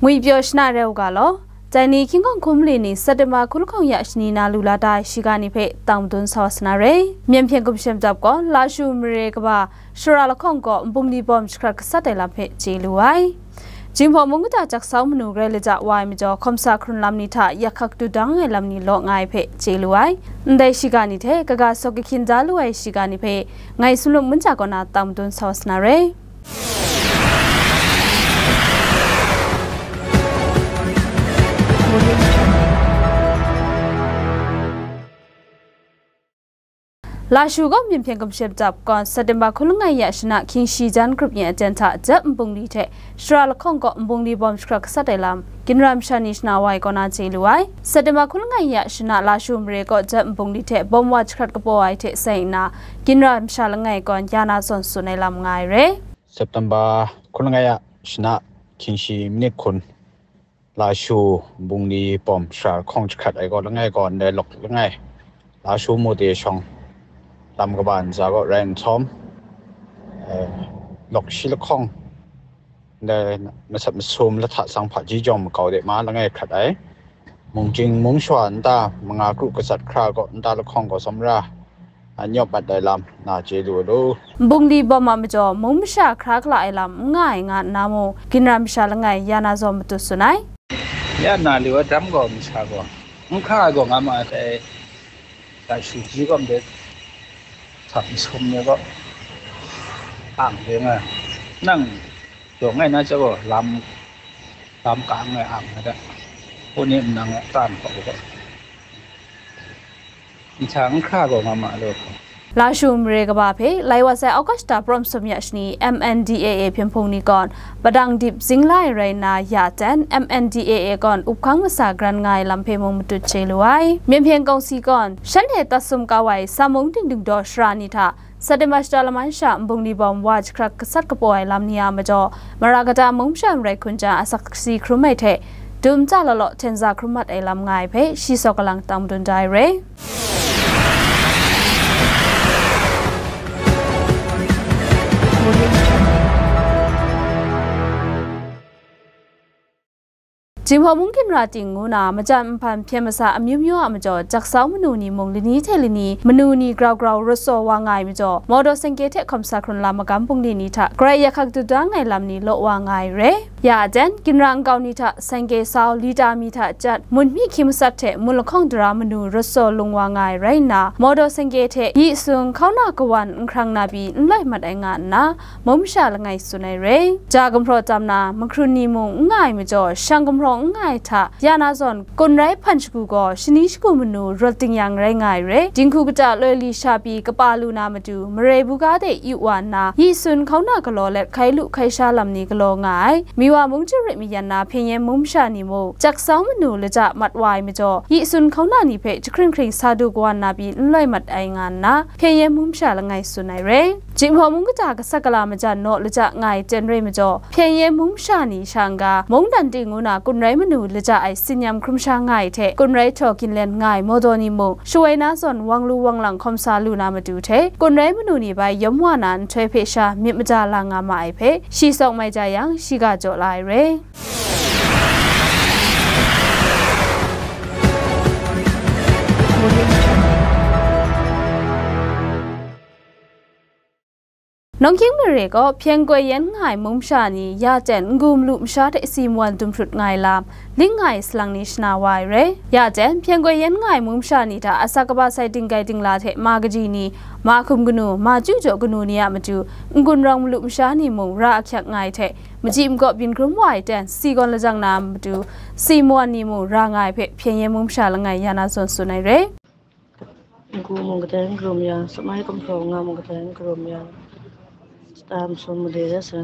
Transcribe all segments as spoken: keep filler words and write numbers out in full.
Ngwi pyaw shana rai u ga law. Dai ni hkying hkawng hkum li ni September hku lahkawng ya shani na lu la da ai shiga ni hpe tang madun sa wa sa na re. Myen hpyen gumshem dap gaw, Lashu mare kaba shara lahkawng gaw nbungli bawm jahkrat gasat ai lam hpe chye lu ai. Jinghpaw mung kata Jaksau manu grai laja wa ai majaw, hkawmsa hkrun lam ni hta yak hkak dudang ai lam ni law nga ai hpe chye lu ai. Ndai shiga ni hte kaga sawk kahkyin da lu ai shiga ni hpe ngai Sumlum Munja kaw na tang madun sa wa sa na re. Lashu gaw myen hpyen gumshem dap gawn, September hku langai ya shana hkying shi jan grup yin aten hta Jep nbungli hte shara lahkawng kaw nbungli bawm jahkrat gasat ai lam, ginra masha ni shana wa ai kaw na chye lu ai. September hku langai ya shana Lashu mare kaw Jep nbungli hte bawm wa jahkrat kapaw ai hte sai nna, ginra masha langai gawn ya na zawn tsun ai lam nga ai re. September hku langai ya shana hkying shi minit hkun, Lashu bungli bawm shara lahkawng jahkrat ai gaw langai gaw ndai lawk langai, Lashu mode shawng lam kaba ntsa gaw rai nhtawm, eh, lawk shi lahkawng ndai masat masum lahta sang hpaji jawng makau de ma langai hkrat ai. Mungchying mung shawa nta manga kru gasat hkra gaw nta lahkawng gaw tsawmra a nyawp mat ai lam na chye lu lu. Nbungli bawm a majaw, mung masha hkra kala ai lam n nga ai nga nna mung, ginra masha langai ya na zawn matut tsun ai. Ya na lu ai dam gaw masha gaw, n hkra ai gaw nga ma ai, dai shu ji gaw mde, hta masum ni gaw, ang de nga, nang jaw ngai na cha gaw, lam, lam kang ai ang ai da, hpuni nang tan hpaw gaw. Nhtang n hkra gaw nga ma lu. Lashu mare kaba hpe lai wa sai August da pawm sum ya shani M N D A A hpyen hpung ni gawn padang dip zing la ai rai nna, ya ten M N D A A gawn up hkang masa garan nga ai lam hpe mung matut chye lu ai. Myen hpyen kawng si gawn shanhte tat sum kau ai Samung Dingdung Daw shara ni hta September shata lamai sha nbungli bawm wa jahkrat gasat kapaw ai lam ni a majaw, mara kata mung masha marai hkun jang asak si hkrum ai hte, dum ja law law hten za hkrum mat ai lam nga ai hpe, shi sawk alang tang madun da ai re. Jinghpaw mung ginra ting ngu na, majan nhpan hpyen masa amyu myu a majaw, Jaksau manu ni mung lani hte lani manu ni grau grau rawt tsaw wa nga ai majaw, Mawdaw Sengke hte hkawmsa hkrun lam magam bungli ni hta, grai yak hkak dut da ai lam ni law wa nga ai re. Ya aten, ginra nkau ni hta, Sengke sau, lita mi hta chyat, mun hmyi hkying masat hte mun lahkawng dara manu rawt tsaw lung wa nga ai rai nna, Mawdaw Sengke hte yi sung hkauna kawan n hkrang na pyi n loi mat ai nga nna, mung masha langai tsun ai re. Ja gumhpraw tam na, mahkrun ni mung n nga ai majaw, shang gumhpraw n nga ai hta, ya na zawn, kun rai hpan shagu gaw, shani shagu manu rawt ting yang rai nga ai re. Dinghku kata loi li sha pyi kapa lu na matu, marai buga de yu wa nna, yi sun hkauna galaw let hkai lu hkai sha lam ni galaw nga ai. Miwa mung jarit mayan na, Hpyen Yen mung masha ni mung, Jaksau manu laja mat wa ai majaw, yi sun hkauna ni hpe jahkring hkring sa du kawan na pyi n loi mat ai nga nna, Hpyen Yen mung masha langai tsun ai re. Jinghpaw mung kata gasat gala majan naw laja nga ai ten re majaw, Hpyen Yen mung masha ni sha n-ga, mungdan ting ngu na kun rai manu laja ai tsin-yam hkrum sha nga ai hte, kun rai htaw ginlen nga ai mawdaw ni mung, shawoi na zawn wang lu wang lang hkawm sa lu na matu hte, kun rai manu ni bai yawm wa na nhtoi hpe sha myit maja la nga ma ai hpe, shi sawk mai ja yang, shiga jaw la ai re. Nawng Hkying mare gaw hpyen koi yen nga ai mung masha ni ya ten n-gu malu masha hte si mawan dum hprut nga ai lam, ling nga ai salang ni shana wa ai re. Ya ten hpyen koi yen nga ai mung masha ni hta asak kaba sai dinggai dingla hte ma kaji ni, ma hkum kanu, ma chyu jaw kanu ni a matu, n-gun rawng malu masha ni mung ra ahkyak nga ai hte, machyi makawp byin hkrum wa ai ten si gawn lajang na a matu, si mawan ni mung ra nga ai hpe hpyen yen mung masha langai ya na zawn tsun ai re. N-gu mung kadai n-karum ya, sumai gumhpraw nga mung kadai n-karum ya, shata masum made de se,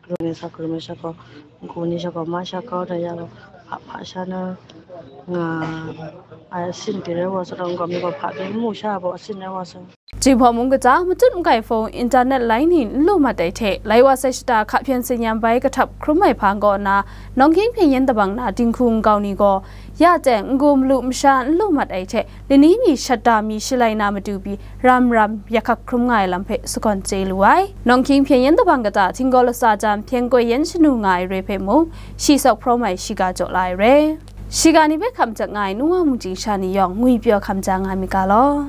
karum ya sa karum ya sha gaw, n-gu ni sha gaw ma sha kau da ya gaw, hpa hpa sha na nga ai asin pyi rai wa sa, gaw n-gu mi gaw hpa pyi n mu sha gaw asin rai wa sa. Jinghpaw mung kaja matut makai hpung internet lai ni n lu mat ai hte, lai wa sai shata hka hpyen tsin yan bai kahtap hkrum ai hpang kaw nna, Nawng Hkying Hpyen Yen Dabang na dinghku nkau ni gaw, ya teng n-gu malu masha n lu mat ai hte, lani mi shata mi shalai na matu pyi ram ram yak hkak hkrum nga ai lam hpe sagawn chye lu ai. Nawng Hkying Hpyen Yen Dabang kata htinggaw latsa jan hpyen koi yan shanu nga ai re hpe mung, shi sawk hprawm ai shiga jaw la ai re. Shiga ni hpe hkam jak nga ai nu wa mung chyingsha ni yawng ngwipyaw hkam ja nga ai myit ga law.